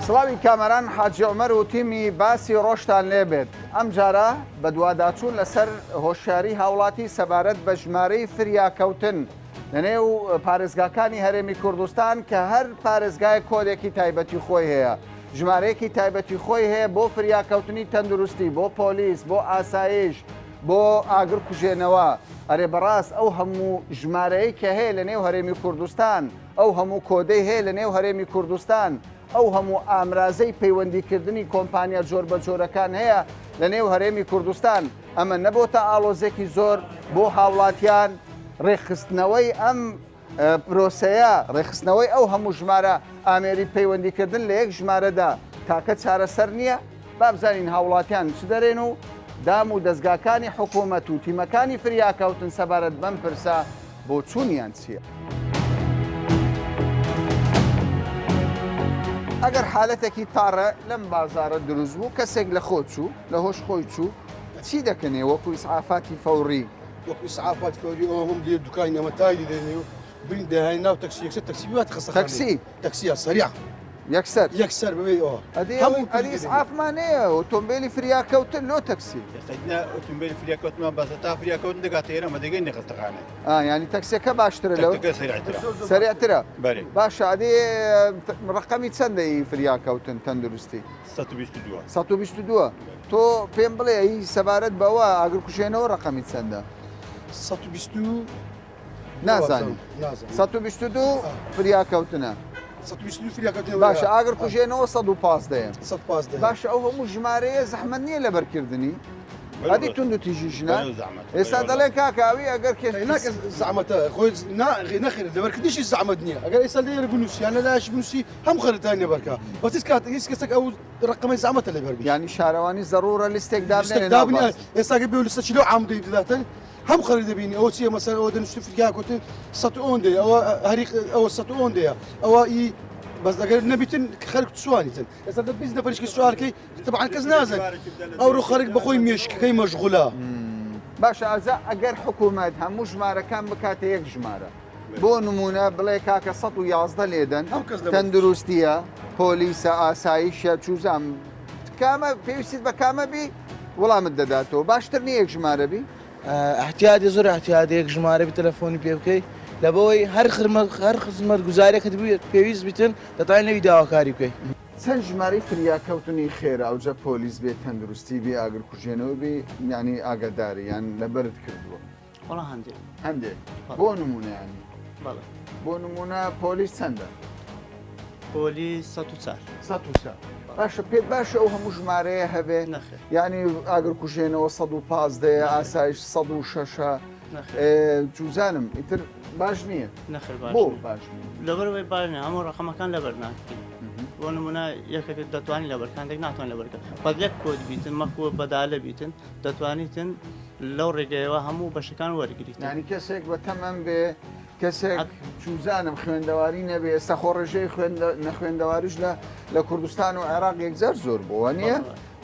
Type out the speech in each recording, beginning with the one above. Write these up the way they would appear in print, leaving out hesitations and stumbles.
سڵاوی کامەران حاجی عومەر و تیمی باسی ڕۆژتان لێبێت ئەمجارە بەدواداچوون لەسەر هۆشیاری هاوڵاتی سەبارەت بە ژمارەی فریاکەوتن لەنێو پارێزگاکانی هەرێمی کوردستان کە هەر پارێزگایەک کۆدێکی تایبەتی خۆی هەیە ژمارەیەکی تایبەتی خۆی هەیە بۆ فریاکەوتنی تەندروستی بۆ پۆلیس بۆ ئاسایش بۆ ئاگر کوژێنەوە ئەرێ بەڕاست ئەو هەموو ژمارەیە کە هەیە لە نێو هەرێمی کوردستان ئەو هەموو کۆدەی هەیە لە نێو هەرێمی کوردستان ئەو هەموو ئامرازەی پەیوەندیکردنی کۆمپانیا جۆربەجۆرەکان هەیە لە نێو هەرێمی کوردستان، ئەمە نەبۆتە ئاڵۆزێکی زۆر بۆ هاوڵاتیان، ڕێکخستنەوەی ئەم پرۆسەیە، ڕێکخستنەوەی ئەو هەموو ژمارە ئامێری پەیوەندیکردن لە یەک ژمارەدا تاکە چارەسەر نییە؟ با بزانین هاوڵاتیان چ دەرێن و دام و دەزگاکانی حکوومەت و تیمەکانی فریاکەوتن سەبارەت بەم پرسە بۆچوونیان چییە؟ ئەگەر حالەتێکی تاڕە لەم بازارە دروست بوو کەسێک لە خۆ چوو لە هۆش خۆی چوو چی دەکەنێ وەکو ئیسعافاتی فەوڕی؟ وەکو ئیسعافاتی فەوری ئەوە هەم لێ دوکانی ئەمە تای دێنێ و برین دەهێنین ناو تەکسی یەکسەر تەکسی ببات خەستەخانەی تەکسی؟ تەکسیە سەریع یەکسەر یەکسەر ببێ ئەوە ئەدی هەموو ئەدی ئیسعافمان هەیە ئۆتۆمبێلی فریاکەوتن لۆ تەکسی قەیدنا ئۆتۆمبێلی فریاکەوتنمان بەسە تا فریاکەوتن دەگاتە ئێرە ئەمە دەگەینە خەستەخانە ئا یانی تەکسیەکە باشترە لەو تەکسەکە سەریعترە سەریعترە بەرێ باشە ئەدی ڕقەمی چەندە ئی فریاکەوتن تەندروستی 122 122 تۆ پێم بڵێ ئەی سەبارەت بەوە ئاگرکوژێنەوە ڕقەمی چەندە 120 نازانی 122 فریاکەوتنە باشە ئاگر کوژێنەوە 115 باشە ئەو هەموو ژمارەیە زەحمەت نییە لەبەرکردنی ئەدی توند و تیژی ژنان ئێستا دەڵێ کاکە ئەوی ئەگەر کێ زەحمەتە خۆی نەخێر لەبەرکردنیشی زەحمەت نییە ئەگەر ئێستا لێرە بنووسی یان لە لایش بنووسی هەم خەرتان لەبەرکە بەس هیچ کات هیچ کەسێک ئەو ڕقەمەی زەحمەتە لەبەر بی ینی شارەوانی زەڕورە لیستێک دابنێ ئێستا گە بێ لسە چی لەو عامدەی بداتن هەم خەڵک دەبینی ئەوە چیە مەسەر ئەوە دەنووسی فریا گوتن سە ئۆندەیە ئەوە هەری ئەوە سە ئۆندەیە ئەوە ئی بەس ئەگەر نەبیتن خەرک چوانیتن ئێستا دە 20 نەفەریشکی سوارکەی تبعا کەس نازن ئەوڕۆ خەرک بەخۆی مێشکەکەی مەشغولە. باشە ئازا ئەگەر حکوومەت هەموو ژمارەکان بکاتە یەک ژمارە بۆ نمونە بڵێ کاکە 111 لێدەن تەندروستیە پۆلیسە ئاسایشە چوزام کامە پێویستیت بە کامە بی وەڵامت دەداتەوە باشتر نیە یەک ژمارە بی؟ احتیادی زۆر احتیادی یەک ژمارە بی تەلەفۆنی پێ بکەی لەبەوەی هەر خرمەت هەر خزمەت گوزارێکت بوێت پێویست بیتن دەتوانین لەوی داواکاری بکەی. چەند ژمارەی فریاکەوتنی خێرا ئەوجا پۆلیس بێ تەندروستی بێ ئاگرکوژێنەوە بێ یانی ئاگاداری یان لەبەرت کردووە؟ وەڵا هەندێک. هەندێک بۆ نمونە ینی؟ بەڵێ. بۆ نمونە پۆلیس چەندە؟ پۆلیس 104. 104 باشە پێت باشە ئەو هەموو ژمارەیە هەبێ؟ نەخێر. یعنی ئاگرکوژێنەوە 115 ئاسایش 106 چوزانم ئیتر باش نییە نەخێر باش بۆ نییە. باش نییە؟ لەبەرئەوەی باش نییە هەموو ڕەقەمەکان لەبەر ناکرێن بۆ نمونە یەکێک دەتوانین لەبەر کاندێک ناتوان لەبەرکە بەس یەک کۆد بیتن مەکو بەدالە بیتن دەتوانیتن لەو ڕێگەیەوە هەموو بەشەکان وەرگریتن. یانی کەسێک بە تەمەن بێ کەسێک چوزانم خوێندەواری نەبێ ئێستا خۆ ڕێژەی نەخوێندەواریش لە لە کوردستان و عێراق یەکجار زۆر بووە نییە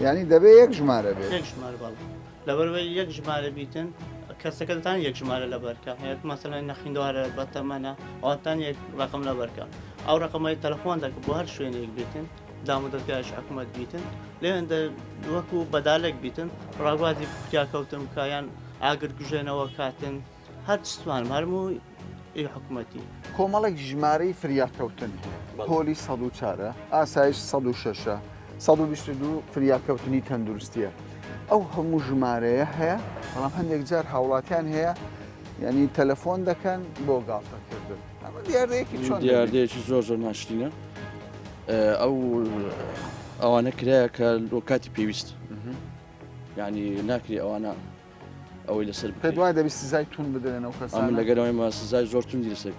یانی دەبێ یەک ژمارە بێت یەک ژمارە بەڵێ لەبەرئەوەی یەک ژمارە بیتن کەسەکە دەتان یەک ژمارە لەبەرکە یەک مەسەلەن نەخیندوارە بەتەمەنە ئەوتان یەک ڕقم لەبەرکە ئەو ڕقمەی تەلەفۆن دەکە بۆ هەر شوێنێک بیتن دام و دەزگایش حکوومەت بیتن لێندە وەکو بەدالێک بیتن ڕاگوازی فریا کەوتن بکە یان ئاگر کوژێنەوە کاتن هەر چتوانم هەرموو ئی حکوومەتی. کۆمەڵێک ژمارەی فریاکەوتن هەیە، پۆلیس 104 ە، ئاسایش 106 ە، 122 فریاکەوتنی تەندروستییە، ئەو هەموو ژمارەیە هەیە، بەڵام هەندێک جار هاوڵاتیان هەیە یانی تەلەفۆن دەکەن بۆ گاڵتەکردن، ئەمە دیاردەیەکی چۆن دەبینی؟ دیاردەیەکی زۆر زۆر ناشرینە، ئەو ئەوانە کرایە کە لۆ کاتی پێویست یانی ناکرێ ئەوانە ئەوەی لەسەر پێت وایە دەبی سزای تون بدرێن ئەو کەسانە؟ من لەگەر ئەوەی سزای زۆر توندی لەسەر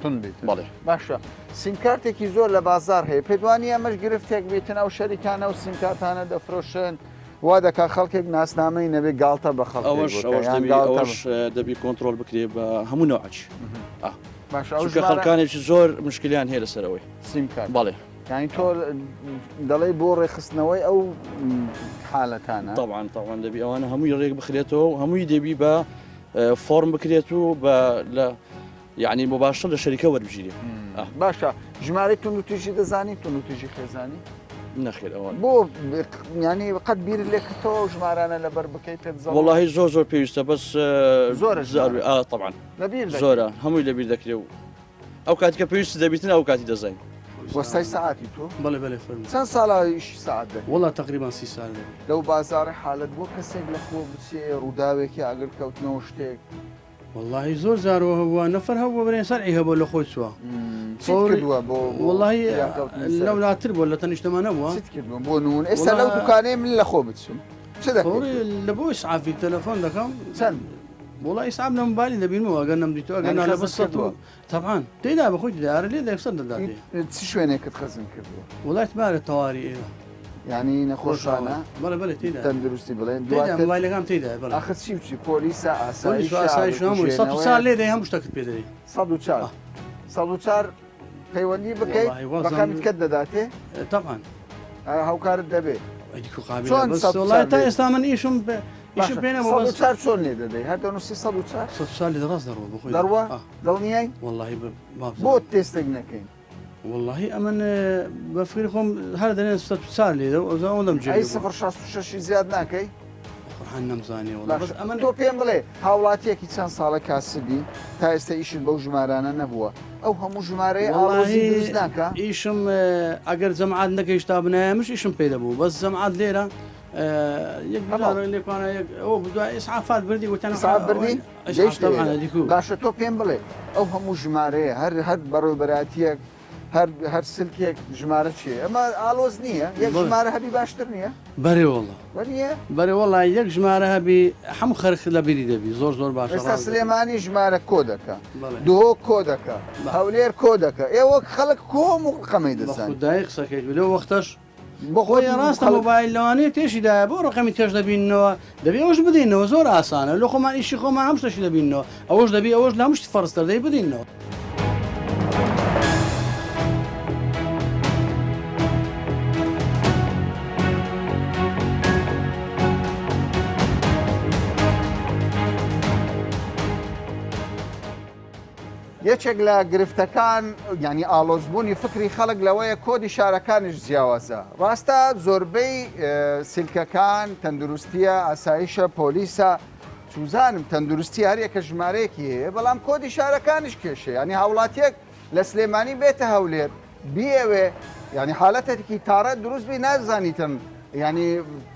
تون بیت بەڵێ باشە سیمکارتێکی زۆر لە بازار هەیە پێت وانییە ئەمەش گرفتێک بیتن ئەو شەریکانە و سیمکارتانە دەفرۆشن وا دەکا خەڵکێک ناسنامەی نەبێ گاڵتە بە خەڵک ئەوەش ئەوەش دەبی ئەوەش دەبی کۆنترۆل بکرێ بە هەموو نەوعەکی باشە ئەو چونکە خەڵکانێکی زۆر مشکلیان هەیە لەسەر ئەوەی سیمکارت بەڵێ یانی تۆ دەڵێی بۆ ڕێکخستنەوەی ئەو حالەتانە طبعا طبعا دەبی ئەوانە هەمووی ڕێک بخرێتەوە و هەمووی دەبی بە فۆرم بکرێت و بە لە یعنی مباشر لە شەریکە وەربگیرێ باشە ژمارەی توندوتیژی دەزانی توندوتیژی خێزانی؟ نەخێر ئەوە بۆ ینی قەت بیر لێ کردەوە ئەو ژمارانە لەبەر بکەی پێت زەڕ وەڵاهی زۆر زۆر پێویستە بەس زۆرە زار ئا طبعا لەبیر دەکەی. زۆرە هەمووی لەبیر دەکرێ و ئەو کاتی کە پێویست دەبیتن ئەو کاتی دەزانین. وەستای سەعاتی تۆ؟ بەڵێ بەلێ فەرموو. چەند ساڵە ئیشی سەعات دەکەی؟ وەڵا تەقریبان 30 سال دەبێ. لەو بازاڕی حالەت بووە کەسێک لە خۆ بچێ ڕووداوێکی ئاگر کەوتنەوە شتێک؟ وەڵاهی زۆر جار وە هەبووە نەفەر هەبووە برێن سەرعی هەبووە لە خۆی چووە. چیت کردووە بۆ وەڵاهی لەولاتر بووە لە تەنیشتەمە نەبووە. چیت کردووە بۆ نموونە ئێستا لەو دوکانەی من لە خۆ بچم چ دەکەی؟ لە بۆ ئیسعافی تەلەفۆن دەکەم. چەند؟ وەڵا ئیسعاف لە مۆبایلی دەبینمەوە ئەگەر نەمدیتەوە ئەگەر نا لە بەس سەد و تەبعان تێدا بە خۆی تێدا ئارە لێ یەکسەر دەداتێ. چ شوێنێکت خەزن کردووە؟ وەڵا ئیتبارە تەواری ئێرە. یانی نەخۆشخانە؟ بەڵێ بەڵێ تێدا. تەندروستی بڵێن دواتر مۆبایلەکان تێدا بەڵێ. ئاخر چی و چی پۆلیسە ئاسایشە ئاسایش هەمووی 104 لێ دەی هەموو شتەکت پێ دەری. 104 104 پەیوەندی بکەیت ڕەقەمت کەت دەداتێ؟ تەبعان. هاوکارت دەبێ؟ چۆن وەڵای تا ئێستا من ئیشم ئیشم پێ نەبوو بەس 104 چۆن لێ دەدەی هەر دەنووسی 104 104 لێ ڕاست دەڕوا بەخۆی دەڕوا دڵنیای وەڵاهی بۆ تێستێک نەکەین وەڵاهی ئەمن بە فکری خۆم هەر دەنێن 104 لێ دە ئەوزا ئەوەندەم جێ ئەی 066 زیاد ناکەی قورحان نەمزانێ وەڵا بەس ئەمن تۆ پێم بڵێ هاوڵاتیەکی چەند ساڵە کاسبی تا ئێستا ئیشت بەو ژمارانە نەبووە ئەو هەموو ژمارەیە ئاڵۆزی دروست ناکا؟ ئیشم ئەگەر جەماعەت نەگەیشتا بنایە مش ئیشم پێ دەبوو بەس جەماعەت لێرە یەک لێکوانە یەک ئەوە دوای ئیسعافات بردی وتیان ئیسعاف بردی گەیشتە ئێرە باشە تۆ پێم بڵێ ئەو هەموو ژمارەیە هەر هەر بەڕێوبەراتیەک هەر هەر سلکێک ژمارە چیە ئەمە ئالۆز نییە یەک ژمارە هەبی باشتر نییە؟ بەرێ وەڵا وەنیە؟ بەرێ وەڵا یەک ژمارە هەبی هەموو خەرخ لە بیری دەبی زۆر زۆر باشە ئێستا سلێمانی ژمارە کۆ دەکا دهۆک کۆ دەکا هەولێر کۆ دەکا ئێ وەک خەڵک کۆم و قەمەی دەزانن خودای قسەکەیت لەو وەختەش بۆ خۆی ڕاستە مۆبایل لەوانەیە تێشیدایە بۆ ڕقەمی تێش دەبینەوە دەبێ ئەوش بدەینەوە زۆر ئاسانە لە خۆمان ئیشی خۆمان هەم شتەشی دەبینەوە ئەوەش دەبی ئەوەش لە هەموو شتی فەرزتر دەی بدەینەوە. یەکێک لە گرفتەکان یعنی ئاڵۆزبوونی فکری خەڵک لەوەیە کۆدی شارەکانیش جیاوازە ڕاستە زۆربەی سلکەکان تەندروستیە ئاسایشە پۆلیسە چوزانم تەندروستی هەریەکە ژمارەیەکی هەیە بەڵام کۆدی شارەکانیش کێشەیە یانی هاوڵاتیەک لە سلێمانی بێتە هەولێر بیەوێ یانی حالەتێکی تاڕە دروست بی نازانیتن یانی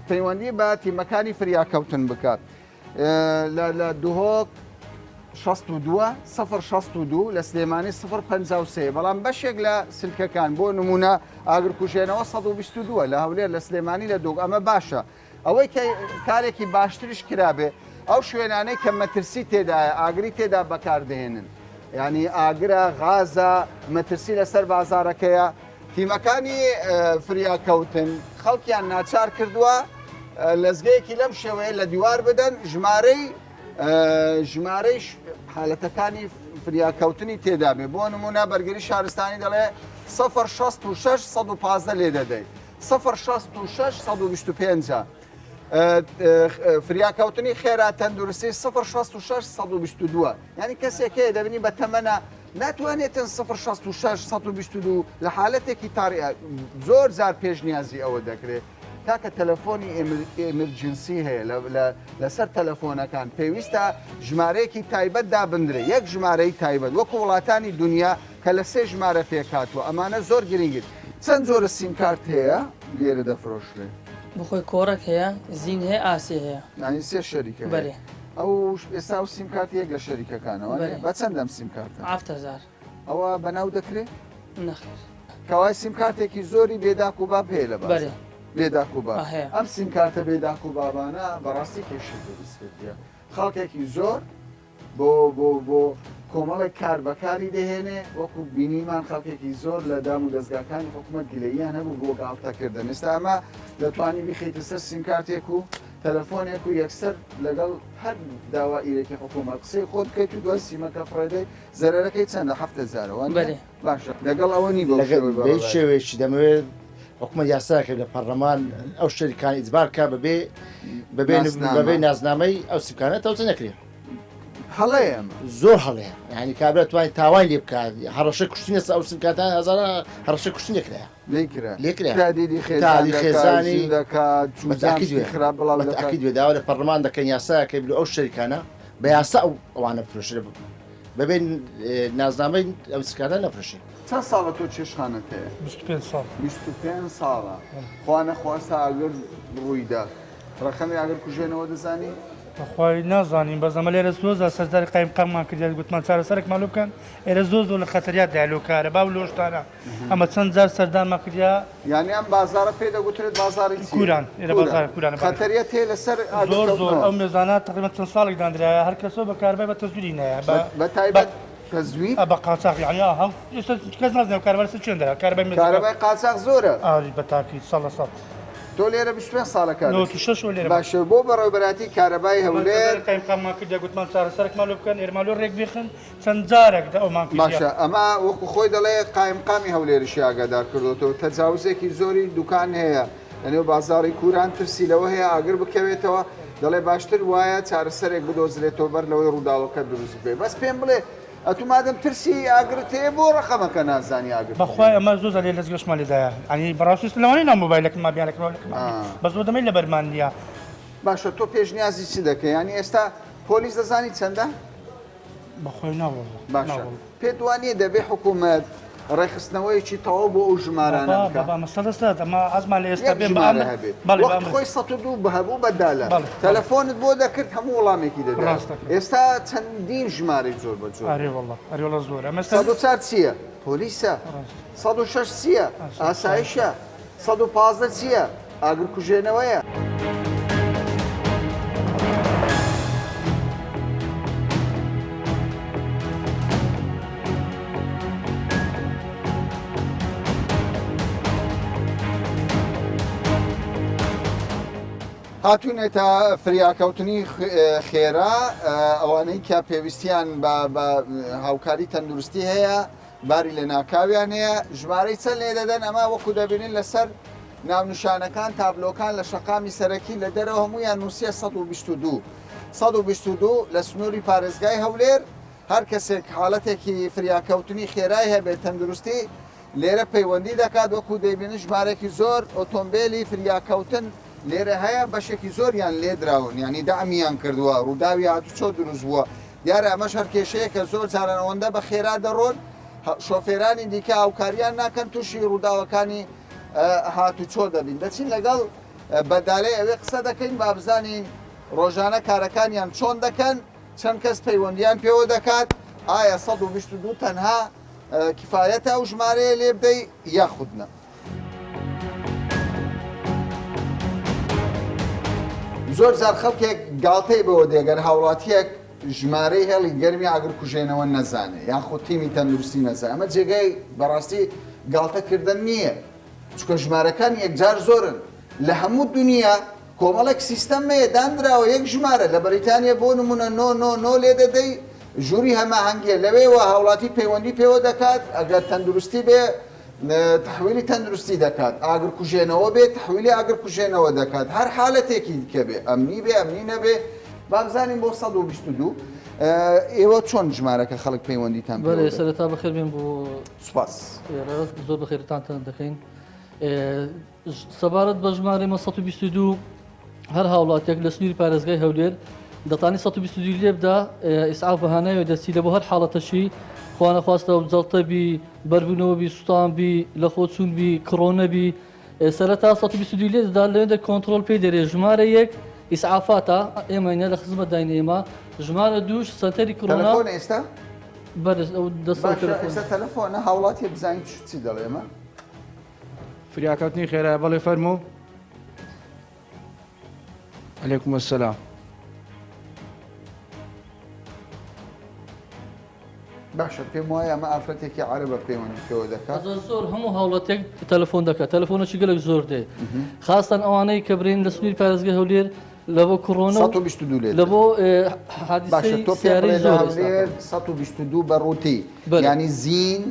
پەیوەندی بە تیمەکانی فریاکەوتن بکات لە دهۆک 62 062 لە سلێمانی 053 بەڵام بەشێک لە سلکەکان بۆ نمونە ئاگرکوژێنەوە 122 لە هەولێر لە سلێمانی لە دۆک ئەمە باشە ئەوەی کە کارێکی باشتریش کرابێ ئەو شوێنانەی کە مەترسی تێدایە ئاگری تێدا بەکاردەهێنن ینی ئاگرە غازە مەترسی لەسەر بازارەکەیە تیمەکانی فریاکەوتن خەڵکیان ناچار کردووە لەزگەیەکی لەم شێوەیە لە دیوار بدەن ژمارەی ژمارەی حالەتەکانی فریاکەوتنی تێدا بێ بۆ نمونە بەرگری شارستانی دەڵێ 066 115 لێ دەدەیت سفر 66 125 فریاکەوتنی خێرا تەندروستی سفر 66 122 یعنی کەسێک هەیە دەبینی بە تەمەنە ناتوانێتن سفر 66 122 لە حالەتێکی تاری زۆر زار پێشنیازی ئەوە دەکرێت کاکە تەلەفۆنی emergency هەیە لەسەر تەلەفۆنەکان پێویستە ژمارەیەکی تایبەت دابندرێ یەک ژمارەی تایبەت وەکو وڵاتانی دنیا کە لە سێ ژمارە پێکهاتووە ئەمانە زۆر گرنگن. چەند جۆرە سیمکارت هەیە لێرە دەفرۆشرێ؟ بۆخۆی کۆڕەک هەیە، زین هەیە، ئاسێ هەیە. یانی سێ شەریکە هەیە. بەرێ. ئەو ئێستا ئەو سیمکارتە یەک لە شەریکەکانە وانیە؟ بەرێ. بە چەندە ئەم سیمکارتە؟ 7000. ئەوە بەناو دەکرێ؟ نەخێر. کەوایە سیمکارتێکی زۆری بێ داک و باب هەیە لە بازاڕ. بەرێ. بێ داک و باب. ئا هەیە. ئەم سیمکارتە بێ داک و بابانە بەڕاستی کێشەی دروست کردیە. خەڵکێکی زۆر بۆ بۆ بۆ کۆمەڵێک کار بەکاری دەهێنێ وەکو بینیمان خەڵکێکی زۆر لە دام و دەزگاکانی حکوومەت گلەییان هەبوو بۆ گاڵتەکردن ئێستا ئەمە دەتوانی بیخەیتە سەر سیمکارتێک و تەلەفۆنێک و یەکسەر لەگەڵ هەر داوائیرێکی حکوومەت قسەی خۆت بکەیت و دوای سیمەکە فڕێدەی زەرەرەکەی چەندە 7000 وانیە؟ بەلێ. باشە لەگەڵ ئەوە نی بەو لەگەڵ شێوەی بە هیچ بەڕێوەبەرایەتی. شێوەیەکی دەمەوێت حکومەت یاساکە لە پەرلەمان ئەو شەریکان ئیجبار کا بەبێ بەبێ ناسنامە. بەبێ نازنامەی ئەو سیمکانە تەوزە نەکرێ. هەڵەیە ئەمە. زۆر هەڵەیە یانی کابرا توانی تاوان لێ بکات هەڕەشە کوشتنە ئەو سمکاتان هەزارە هەڕەشە کوشتن لێکرایە لێکرا لێکرا تادیدی خێزان تادی دەکات خێزانی ژن دەکات چوزان بەتاکید شتی وێ خراپ بڵاو دەکات بەتاکید وێ داوا لە پەرلەمان دەکەن یاسایەکەی بلو ئەو شەریکانە بە یاسا ئەو ئەوانە بفرۆشرێ بەبێ نازنامەی ئەو سکاتان نەفرۆشێ. چەند ساڵە تۆ چێشتخانەت هەیە؟ 25 ساڵ. 25 ساڵە. خوا نەخواستە ئاگر ڕوویدا. ڕەقەمی ئاگر کوژێنەوە دەزانی؟ بەخوای نازانین بەس ئەمە لێرە زۆر زار سەرداری قایمقاممان کردیان گوتمان چارەسەرێکمان لۆ بکەن ئێرە زۆر زۆر لە خەتەریات دایە لۆ کارەبا و لۆ شتانە ئەمە چەند جار سەردانمان کردیا یانی ئەم بازاڕە پێی دەگوترێت بازاڕی چی؟ کوران ئێرە بازاڕی کورانە بەڵێ. خەتەریەت هەیە لەسەر ئاگر زۆر زۆر کەوتنەوە؟ ئەو مێزانە تەقریبەن چەند ساڵێک داندرایە هەر کەسەو بە کارەبای بە تەزویری نایە بە بە تایبەت تەزویر؟ بە قاچاخ یانی ئا هەم ئێستا کەس نازانێ ئەو کارەبا لەسەر کوێن دەرا کارەبای مێزەکە کارەبای قاچاخ زۆرە. ئاری بە تاکید سەد لە سەد. تۆ لێرە 25 ساڵە کار دەکەی؟ 96 وە لێرە باشە بۆ بەڕێوەبەرایەتی کارەبای هەولێر قایمقاممان کردیا گوتمان چارەسەرێکمان لۆ بکەن ئێرەمان لۆ ڕێک بخن چەند جارێک دە ئەومان کردیە. باشە ئەمە وەکو خۆی دەڵێ قایمقامی هەولێریشی ئاگادار کردۆتەوە تەجاوزێکی زۆری دوکان هەیە لەنێو بازاڕی کوران ترسی لەوە هەیە ئاگر بکەوێتەوە دەڵێ باشتر وایە چارەسەرێک بدۆزرێتەوە بەر لەوەی ڕووداوەکە دروست بێ بەس پێم بڵێ ئەتوو مادەم ترسی ئاگرت هەیە بۆ ڕەقەمەکە نازانی ئاگر بەخوای ئەمە زۆر زۆر لێ لەزگەشمان لێدایە یانی بەڕاستی لەوانەیە ناو مۆبایلەکەمان بیان لەکەمان بەس بۆ دەمەی لەبەرمان نییە. باشە تۆ پێشنیازی چ دەکەی یانی ئێستا پۆلیس دەزانی چەندە؟ بەخۆی ناوەڵڵا باشە ناوەڵڵا. پێت وا نییە دەبێ حکوومەت ڕێکخستنەوەیەکی تەواو بۆ ئەو ژمارانە بابا بکا؟ بابا مەسەلە سەد ئەمە عەزمان لە ئێستا یەک بێ بە ژمارە ئەمر هەبێ بەڵێ بە وەخت ئەمر خۆی 102 هەبوو بەدالە بەڵێ بەڵێ تەلەفۆنت بۆ دەکرد هەموو وەڵامێکی دەدایە ڕاست دەکەی ئێستا چەندین ژمارەی جۆر بە جۆر ئەرێ هەیە. وەڵڵا ئەرێ وەڵڵا زۆرە ئەمە ئێستا 104 چییە؟ پۆلیسە. ڕاست 106 چییە؟ ئاسایشە ئاسایشە. 115 چییە؟ ئاگرکوژێنەوەیە. هاتوونەتە فریاکەوتنی خێرا ئەوانەی کە پێویستیان بە هاوکاری تەندروستی هەیە باری لەناکاویان هەیە ژمارەی چەند لێ دەدەن ئەمە وەکو دەبینن لەسەر ناونیشانەکان تابلۆکان لە شەقامی سەرەکی لە دەرەوە هەموویان نووسیە 122 122 لە سنووری پارێزگای هەولێر هەر کەسێک حاڵەتێکی فریاکەوتنی خێرای هەبێت تەندروستی لێرە پەیوەندی دەکات وەکو دەیبینن ژمارەیەکی زۆر ئۆتۆمبێلی فریاکەوتن لێرە هەیە بەشێکی زۆریان لێدراون یانی دەعمیان کردووە ڕووداوی هاتوچۆ دروست بووە دیارە ئەمەش هەر کێشەیەکە زۆر جاران ئەوەندە بە خێرا دەڕۆن شۆفێرانی دیکە هاوکاریان ناکەن تووشی ڕووداوەکانی هاتوچۆ دەبین دەچین لەگەڵ بەدالەی ئەوێ قسە دەکەین با بزانین ڕۆژانە کارەکانیان چۆن دەکەن چەند کەس پەیوەندیان پێوە دەکات ئایا 122 تەنها کفایەتە ئەو ژمارەیە لێ بدەی یاخود نا؟ زۆر جار خەڵکێک گاڵتەی بەوە دێ گەر هاوڵاتییەک ژمارەی هێڵی گەرمی ئاگرکوژێنەوە نەزانێ یاخود تیمی تەندروستی نەزانێ ئەمە جێگای بەڕاستی گاڵتەکردن نییە چونکە ژمارەکان یەکجار زۆرن لە هەموو دنیا کۆمەڵێک سیستەم هەیە دانراوە یەک ژمارە لە بەریتانیا بۆ نمونە نۆ نۆ نۆ لێ دەدەی ژووری هەماهەنگیە لەوێوە هاوڵاتی پەیوەندی پێوە دەکات ئەگەر تەندروستی بێ تحویلی تەندروستی دەکات ئاگرکوژێنەوە بێ تحویلی ئاگرکوژێنەوە دەکات هەر حالەتێکی دیکە بێ ئەمنی بێ ئەمنی نەبێ با بزانین بۆ 122 ئێوە چۆن ژمارەکە خەڵک پەیوەندیتان پێوە بەڵێ دەکات؟ سەرەتا بەخێر بێن بۆ سوپاس. ئێرە زۆر بەخێرتانتان دەکەین. سەبارەت بە ژمارەی مە 122 هەر هاوڵاتیەک لە سنووری پارێزگای هەولێر دەتانی 122 لێ بدا ئیسعاف بە هانایەوە دەچی لە بۆ هەر حاڵەتەشی خوانەخواستە و جەڵتە بی بەربوونەوە بی سوتان بی لەخۆچوون بی کڕۆنە بی سەرەتا 122 لێ دەدا لەوێندە کۆنترۆڵ پێی دەرێ ژمارە یەک ئیسعافاتە ئێمەینە لە خزمەتداین ئێمە ژمارە دووش سەنتەری کڕۆنا تەلەفۆن ئێستا بەرز ئەو دەستەوە باشە تەلەفۆن ئێستا تەلەفۆنە هاوڵاتیە بزانین چی دەڵێ ئێمە فریاکەوتنی خێرایە بەڵێ فەرموو. علیکم السلام. باشە پێم وایە ئەمە ئافرەتێکی عەرەبە پەیوەندی پێوە دەکات. زۆر زۆر هەموو هاوڵاتیەک تەلەفۆن دەکات تەلەفۆنەکی گەلێک زۆر دێ خاستان ئەوانەی کە برێن لە سنووری پارێزگای هەولێر لە بۆ کۆرۆنا و 122 لێ لە بۆ باشە حادیسەی تۆ پێم سیارەی بڵێ لە زۆر ئێستا هەولێر 122 بە ڕووتی بەلێ. یانی زین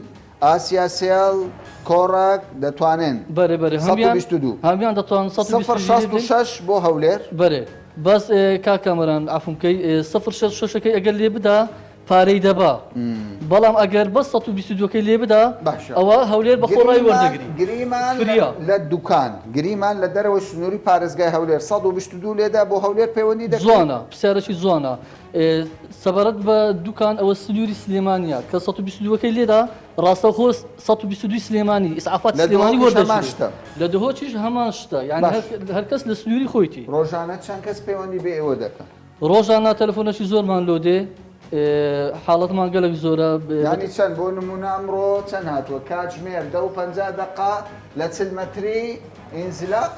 ئاسیا سێڵ کۆڕەک دەتوانن بەرێ بەرێ هەمیان 122 هەمیان دەتوانن 0 122 66 بۆ هەولێر بەرێ. بەس کاک کامەران عەفوم کەی سفر شەش شەشەکەی ئەگەر لێ بدا پارەی دەبا بەڵام ئەگەر بەس 122 ەکەی لێ بدا باشە ئەوە هەولێر بە خۆڕایی وەردەگری گریمان فریا. لە دوکان گریمان لە دەرەوەی سنووری پارێزگای هەولێر 122 لێدا بۆ هەولێر پەیوەندی دەکەی؟ جوانە پرسیارەکی جوانە سەبارەت بە دوکان ئەوە سنووری سلێمانیە کە 122 ەکەی لێدا ڕاستەوخۆ 122 سلێمانی ئیسعافات لە سلێمانی دهۆکیش هەمان وەردەگیرێت شتە. لە دهۆکیش هەمان شتە یانی باش. هەر کەس لە سنووری خۆیتی. ڕۆژانە چەند کەس پەیوەندی بە ئێوە دەکەن؟ ڕۆژانە تەلەفۆنەکی زۆرمان لۆ دێ حاڵەتمان گەلەک زۆرە. یانی چەند بۆ نموونە ئەمڕۆ چەند هاتووە؟ کاتژمێر دە و 50 دەقە لە 40 مەتری ئینزلاق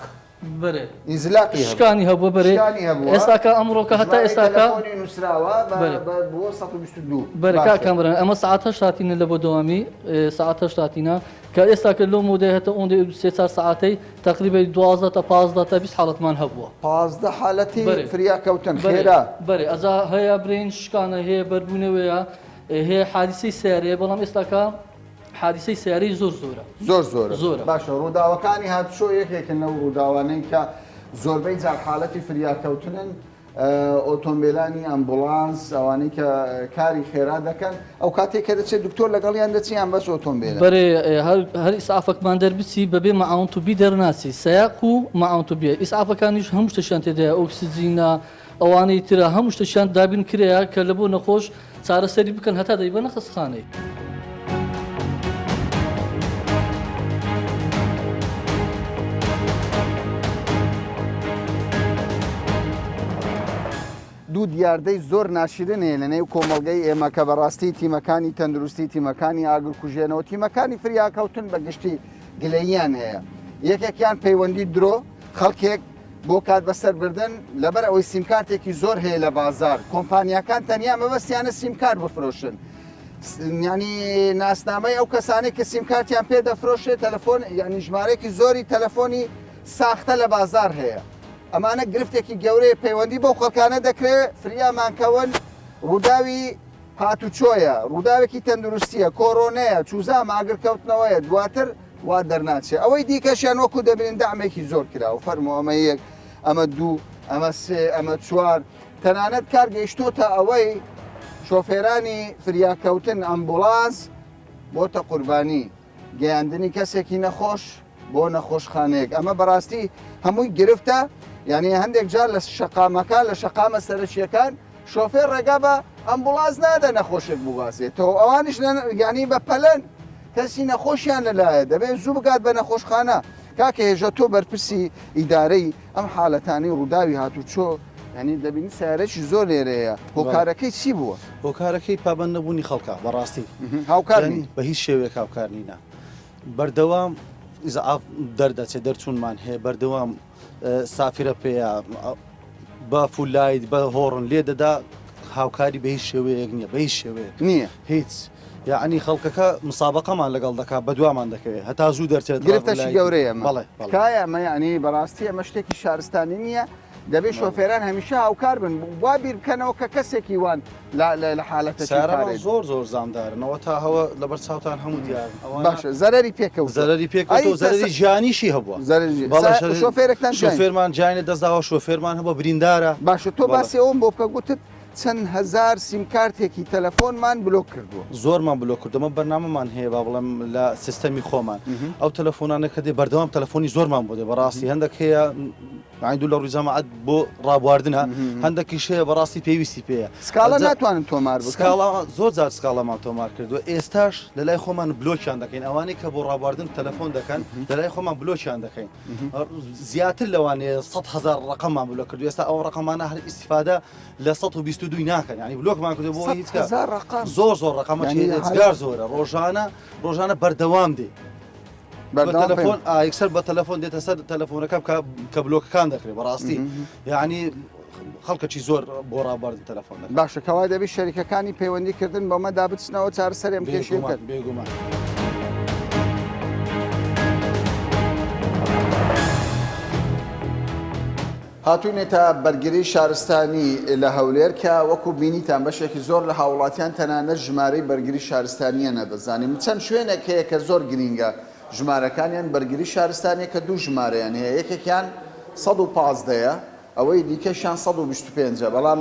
بەرێ ئینزلاقی هەبوو. شکانی هەبووە بەرێ شکانی هەبووە. ئێستاکە ئەمڕۆکە هەتا ژمارەی ئێستاکە تەلەفۆنی نووسراوە بە بەرێ. بە بۆ 122 بەرێ کاک باشە. کامەران ئەمە سەعات هەشت هاتینە لە بۆ دەوامی سەعات هەشت هاتینە کە ئێستاکە لۆ مۆدەی هەتە ئۆندەی سێ چار سەعاتەی تەقریبەی 12 تا 15 تا 20 حاڵەتمان هەبووە. 15 حالەتی بەرێ. فریاکەوتن بەرێ خێرا. بەرێ ئەجا هەیە برین شکانە هەیە بەربوونەوەیە هەیە حادیسەی سەیارەیە بەڵام ئێستاکە حادیسەی سەیارەی زۆر زۆرە. زۆر زۆرە. زۆرە. باشە ڕووداوەکانی هاتوچۆ یەکێکن لەو ڕووداوانەی کە زۆربەی جار حالەتی فریاکەوتنن، ئۆتۆمبیلانی ئەمبوڵانس ئەوانەی کە کاری خێرا دەکەن ئەو کاتێک کە دەچێت دکتۆر لەگەڵیان دەچی یان بەس ئۆتۆمبیلە؟ بەرێ هەر ئیسعافەکمان دەربچی بەبێ معاون طبی دەرناچی سەیاق و معاون طبیە ئیسعافەکانیش هەموو شتێکیان تێدایە ئۆکسجینە ئەوانەی ترە هەموو شتێکیان دابین کرایە کە لە بۆ نەخۆش چارەسەری بکەن هەتا دەیبەنە خەستخانەی. دوو دیاردەی زۆر ناشرین هەیە لە نێو کۆمەڵگەی ئێمە کە بەڕاستی تیمەکانی تەندروستی تیمەکانی ئاگرکوژێنەوە تیمەکانی فریاکەوتن بە گشتی گلەییان هەیە یەکێکیان پەیوەندی درۆ خەڵکێک بۆ کات بەسەربردن، لەبەر ئەوەی سیمکارتێکی زۆر هەیە لە بازاڕ، کۆمپانیاکان تەنیا مەبەستیانە سیمکارت بفرۆشن. یانی ناسنامەی ئەو کەسانەی کە سیمکارتیان پێ دەفرۆشێت تەلەفۆن یانی ژمارەیەکی زۆری تەلەفۆنی ساختە لە بازاڕ هەیە. ئەمانە گرفتێکی گەورەیە پەیوەندی بەو خەڵکانە دەکرێت فریامان کەون ڕووداوی هاتوچۆیە، ڕووداوێکی تەندروستییە، کۆرۆنەیە، چوزام ئاگرکەوتنەوەیە، دواتر وا دەرناچێ. ئەوەی دیکەشیان وەکو دەبینن دەعمێکی زۆر کراوە، فەرموو ئەمە یەک، ئەمە دوو، ئەمە سێ، ئەمە چوار، تەنانەت کار گەیشتۆتە ئەوەی شۆفێرانی فریاکەوتن، ئەمبوڵانس، بۆتە قوربانی گەیاندنی کەسێکی نەخۆش بۆ نەخۆشخانەیەک. ئەمە بەڕاستی هەمووی گرفتە، یعنی هەندێک جار لە شەقامەکان، لە شەقامە سەرەکییەکان شۆفێر ڕێگا بە ئەمبوڵانس نادا نەخۆشێک بگوازێتەوە، ئەوانیش یانی بە پەلەن، کەسی نەخۆشیان لەلایە دەبێت زوو بگات بە نەخۆشخانە. کاکە هێژە تۆ بەرپرسی ئیدارەی ئەم حالەتانەی ڕووداوی هاتوچۆ، یانی دەبینی سەیارەکی زۆر لێرەیە، هۆکارەکەی چی بووە؟ هۆکارەکەی پابەند نەبوونی خەڵکە بەڕاستی. هاوکار نین؟ بە هیچ شێوەیەک هاوکار نینە. بەردەوام ئیزعاف دەردەچێت، دەرچوونمان هەیە، بەردەوام سافرە پێیە بە فولایت بە هۆڕن لێ دەدا هاوکاری بە هیچ شێوەیەک نییە بە هیچ شێوەیەک نییە هیچ یعنی خەڵکەکە مسابقەمان لەگەڵ دەکات بە دوامان دەکەوێت هەتا زوو دەرچێت گرفتەشی گەورەیە بەڵێ تکایە ئەمە یعنی بەڕاستی ئەمە شتێکی شارستانی نییە دەبێت شۆفێران هەمیشە هاوکار بن وا بیر بکەنەوە کە کەسێکی وان لە حالەتە سارا زۆر زۆر زامدارنەوە تا هەوە لەبەر چاوتان هەموو دیارن باشە زەرەری پێکەوت زەرەری پێکەوت زەرەری ژیانیشی هەبووە شۆفێرێکتان شۆفێرمان جانە دەستداوە شۆفێرمان هەبووە بریندارە باشە تۆ باسی ئەوم بۆ بکە گوتت چەند هەزار سیمکارتێکی تەلەفۆنمان بلۆک کردووە. زۆرمان بلۆک کردووە ئەمە بەرنامەمان هەیە با بڵێم لە سیستەمی خۆمان ئەو تەلەفۆنانە کە دێ بەردەوام تەلەفۆنی زۆرمان بۆ دێ بەڕاستی هەندێک هەیە یانی دوو لە ڕووی جەماعەت بۆ ڕابواردنە هەندێکیش هەیە بەڕاستی پێویستی پێیە سکاڵا ناتوانن تۆمار بکەن سکاڵا زۆر جار سکاڵامان تۆمار کردووە ئێستاش لە لای خۆمان بلۆکیان دەکەین ئەوانەی کە بۆ ڕابواردن تەلەفۆن دەکەن لە لای خۆمان بلۆکیان دەکەین زیاتر لەوانەیە 100 هەزار ڕقەمان بلۆک کردو ئێستا ئەو ڕقەمانە هەر ئیسیفادە لە 122 ناکەن ینی بلۆکمان کردو بۆ هیچ زۆر زۆر ڕقەمە زۆرە ڕۆژانە ڕۆژانە بەردەوام دێ تەلەفۆن یەکسەر بە تەلەفۆن دێتە سەر تەلەفۆنەکە بکە کە بلۆکەکان دەکرێت بەڕاستی یعنی خەڵکەکی زۆر بۆ ڕابواردن تەلەفۆن دەکەن. باشە کەوا دەبی شەریکەکانی پەیوەندی کردن بەمەدا بچنەوە چارەسەری ئەم کێشەیە بکەن. بێگومان. هاتوونێتە بەرگری شارستانی لە هەولێر کە وەکو بینیتان بەشێکی زۆر لە هاوڵاتیان تەنانەت ژمارەی بەرگری شارستانییە نەدەزانین چەند شوێنێک هەیە کە زۆر گرینگە ژمارەکانیان بەرگری شارستانیە کە دوو ژمارەیان هەیە یەکێکیان 115 یە. ئەوەی دیکەشیان 125 ە بەڵام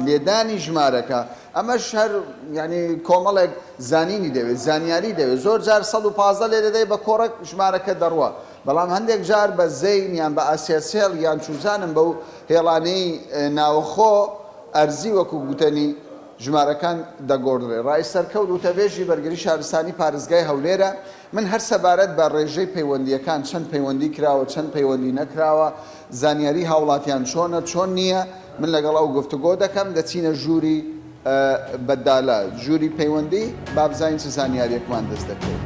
لێدانی ژمارەکە ئەمەش هەر یانی کۆمەڵێک زانینی دەوێت زانیاری دەوێت زۆر جار 115 لێ دەدەی بە کۆڕەک ژمارەکە دەڕوا بەڵام هەندێک جار بە زەین یان بە ئاسیاسێڵ یان چوزانم بەو هێڵانەی ناوەخۆ ئەرزی وەکو گوتەنی ژمارەکان دەگۆڕدرێ. ڕائید سەرکەوت وتەبێژی بەرگری شارستانی پارێزگای هەولێرە، من هەر سەبارەت بە ڕێژەی پەیوەندییەکان چەند پەیوەندی کراوە چەند پەیوەندی نەکراوە زانیاری هاوڵاتیان چۆنە چۆن نییە من لەگەڵ ئەو گفتوگۆ دەکەم دەچینە ژووری بەدالە ژووری پەیوەندی با بزانین چ زانیاریەکمان دەست دەکەوێت.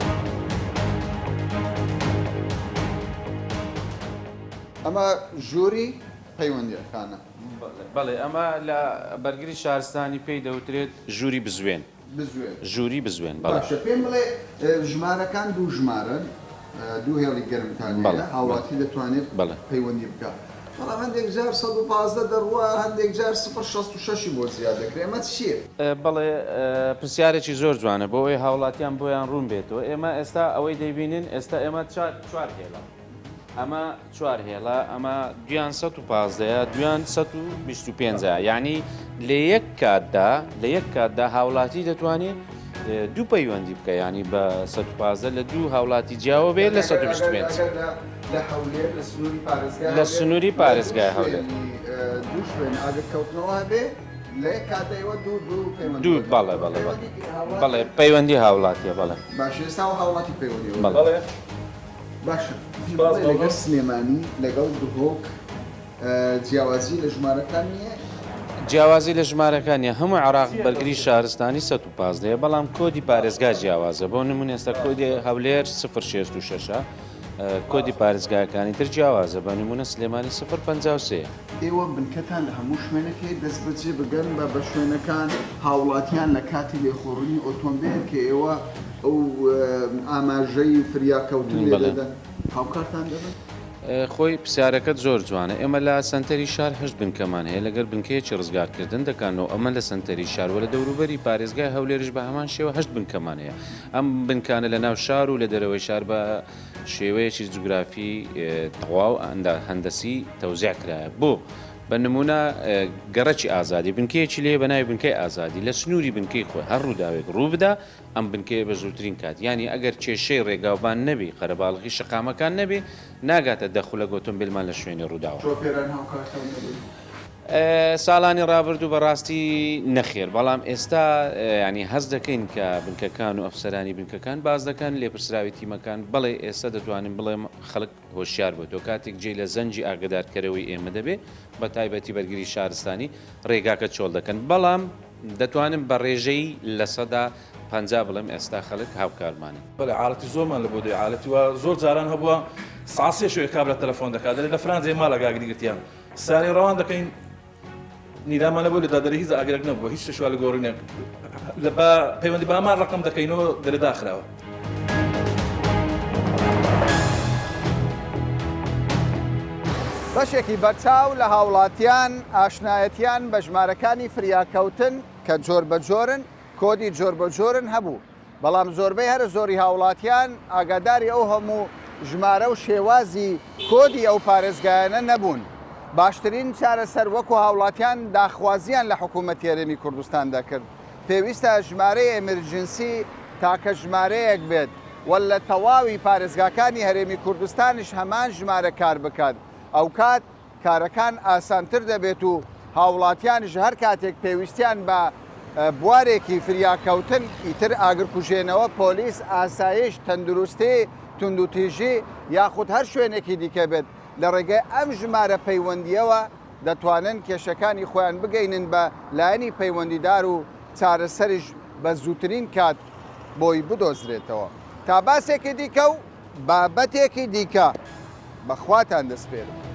ئەمە ژووری پەیوەندیەکانە. بەڵێ ئەمە لە بەرگری شارستانی پێی دەوترێت ژووری بزوێن. بزوێن. ژووری بزوێن بەڵێ. باشە پێم بڵێ ژمارەکان دوو ژمارەن دوو هێڵی گەرمتان هەیە هاوڵاتی دەتوانێت پەیوەندی بکات بەڵام هەندێک جار 115 دەڕوا هەندێک جار 066 ی بۆ زیاد دەکرێت ئەمە چییە؟ بەڵێ پرسیارێکی زۆر جوانە بۆ ئەوەی هاوڵاتیان بۆیان ڕوون بێتەوە ئێمە ئێستا ئەوەی دەیبینن ئێستا ئێمە چوار هێڵە ئەمە چوار هێڵە ئەمە دویان 115 ە دویان 125 ە یعنی لە یەک کاتدا لە یەک کاتدا هاوڵاتی دەتوانێت دوو پەیوەندی بکە ینی بە 115 لە دوو هاوڵاتی جیاوە بێت لە 125 لە هەولێر لە سنووری پارێزگای لە سنووری پارێزگای هەولێر دوو شوێن ئاگر کەوتنەوە هەبێ لە یەک کاتدا ئێوە دوو دوو پەیوەندی دوو بەڵێ بەڵێ بەڵێ پەیوەندی هاوڵاتیە بەڵێ باش ئێستا هاوڵاتی پەیوەندی بەڵێ باشە بڵێ لەگەڵ سلێمانی لەگەڵ دهۆک جیاوازی لە ژمارەکان نییە؟ جیاوازی لە ژمارەکان نییە هەموو عێراق بەرگری شارستانی 115 ە بەڵام کۆدی پارێزگا جیاوازە بۆ نمونە ئێستا کۆدی هەولێر 066 ە کۆدی پارێزگاکانی تر جیاوازە بە نمونە سلێمانی 053 ئێوە بنکەتان لە هەموو شوێنێک هەیە دەستبەجێ بگەن بە بە شوێنەکان هاوڵاتیان لە کاتی لێخۆڕینی ئۆتۆمبێل کە ئێوە ئەو ئاماژەی فریاکەوتن لێ دەدەن هاوکارتان دەبن؟ خۆی پرسیارەکەت زۆر جوانە ئێمە لە سەنتەری شار هەشت بنکەمان هەیە لەگەر بنکەیەکی ڕزگارکردن دەکانەوە ئەمە لە سەنتەری شار وە لە دەوروبەری پارێزگای هەولێرش بە هەمان شێوە هەشت بنکەمان هەیە ئەم بنکانە لە ناو شار و لە دەرەوەی شار بە شێوەیەکی جوگرافی تەواو هەندەسی تەوزیع کرایە بۆ بە نمونە گەڕەکی ئازادی بنکەیەکی لێ بە ناوی بنکەی ئازادی لە سنووری بنکەی خۆی هەر ڕووداوێک ڕوو بدا ئەم بنکەیە بە زووترین کات یانی ئەگەر کێشەی ڕێگاوبان نەبی قەرەباڵغی شەقامەکان نەبی ناگاتە دە خولەک ئۆتۆمبیلمان لە شوێنی ڕووداوە. شۆفێران هاوکارتان دەبن؟ ساڵانی ڕابردوو بەڕاستی نەخێر، بەڵام ئێستا یانی هەست دەکەین کە بنکەکان و ئەفسەرانی بنکەکان باس دەکەن، لێپرسراوی تیمەکان، بەڵێ ئێستا دەتوانم بڵێم خەڵک هۆشیار بۆتەوە، کاتێک جێی لە زەنگی ئاگەدارکەرەوەی ئێمە دەبێ، بە تایبەتی بەرگری شارستانی، ڕێگاکە چۆڵ دەکەن، بەڵام دەتوانم بە ڕێژەی 50% بڵێم ئێستا خەڵک هاوکارمانن. بەڵێ عالەتی زۆرمان لە بۆ دێ عالەتی وا زۆر جاران هەبووە سەعات سێ شەوێ کابرا تەلەفۆن دەکات دەرێ لە فران جێ ماڵە گاگری گرتیان سارێ ڕەوان دەکەین نیدامان لە بۆ لە دادەری هیچ ئاگرێک نەبووە هیچ شتێک لە گۆڕینێک لە بە پەیوەندی بە هەمان ڕقم دەکەینەوە دەرێ داخراوە. بەشێکی بەرچاو لە هاوڵاتیان ئاشنایەتیان بە ژمارەکانی فریاکەوتن کە جۆربەجۆرن، کۆدی جۆربەجۆرن هەبوو، بەڵام زۆربەی هەرە زۆری هاوڵاتیان ئاگاداری ئەو هەموو ژمارە و شێوازی کۆدی ئەو پارێزگایانە نەبوون. باشترین چارەسەر وەکو هاوڵاتیان داخوازیان لە حکوومەتی هەرێمی کوردستان دەکرد پێویستە ژمارەی emergency تاکە ژمارەیەک بێت و لە تەواوی پارێزگاکانی هەرێمی کوردستانیش هەمان ژمارە کار بکات ئەوکات کارەکان ئاسانتر دەبێت و هاوڵاتیانیش هەر کاتێک پێویستیان بە بوارێکی فریاکەوتن ئیتر ئاگرکوژێنەوە، پۆلیس، ئاسایش، تەندروستی، توندوتیژی یاخود هەر شوێنێکی دیکە بێت لە ڕێگەی ئەم ژمارە پەیوەندییەوە دەتوانن کێشەکانی خۆیان بگەینن بە لایەنی پەیوەندیدار و چارەسەریش بە زووترین کات بۆی بدۆزرێتەوە. تا باسێکی دیکە و بابەتێکی دیکە بە خواتان دەسپێرم.